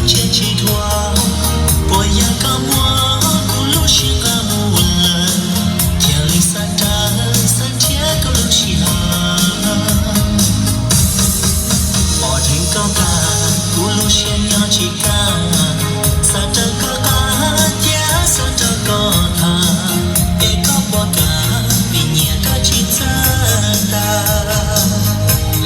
siab tsis dhuav, puas yog koj muab kuv lub siab nqa mus lawm, cia li xav rawv xav nrhiav koj lub sij hawm. Pom dheev koj tag, kuv lub siab nyob tsis kaj, xav rawv koj qab, cia xav nrog koj tham, es koj puas kam, vim nyiam koj tsis txawj tag.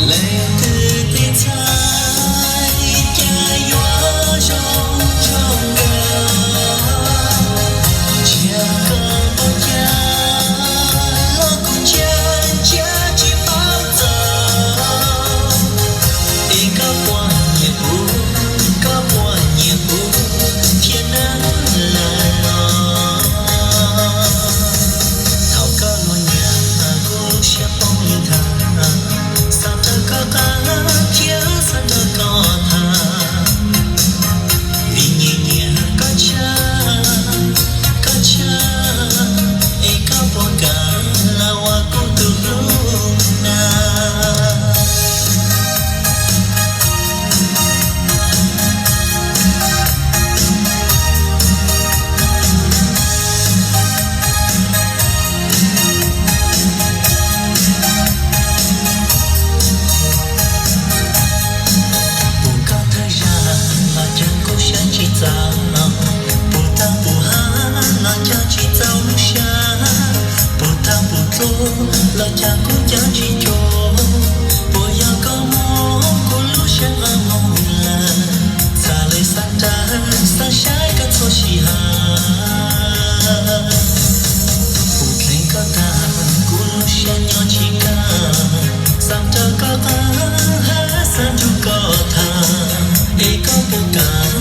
Leej twg tej txhais cas yuav zoo zoo nkauj, ntsia koj npaum cas los kuv ntsia ntsia tsis paub txog. Es koj puas nyiam kuv, koj puas nyiam kuv thiab nawb los? Thaum koj luag nyiam kuv lub siab poob nthav, xav rawv koj qab thiab xav nrog koj tham, vim nyiam nyiam koj tshaj, koj tshaj, es koj puas kam los ua kuv tus hlub na? Pum koj thawj zaj los cas kuv saib tsis txaus, pum thawj pum hab los cas tsis txaus lub siab, pum thawj pum dlua los cas kuv nco tsis cuag. Puas yog koj muab kuv lub siab nqa mus lawm, xav li xav rawv xav saib koj txhua sij hawm. Pum dheev koj tag, kuv lub siab nyob tsis kaj, xav rawv koj qab, xav nrog koj tham, es koj puas kam,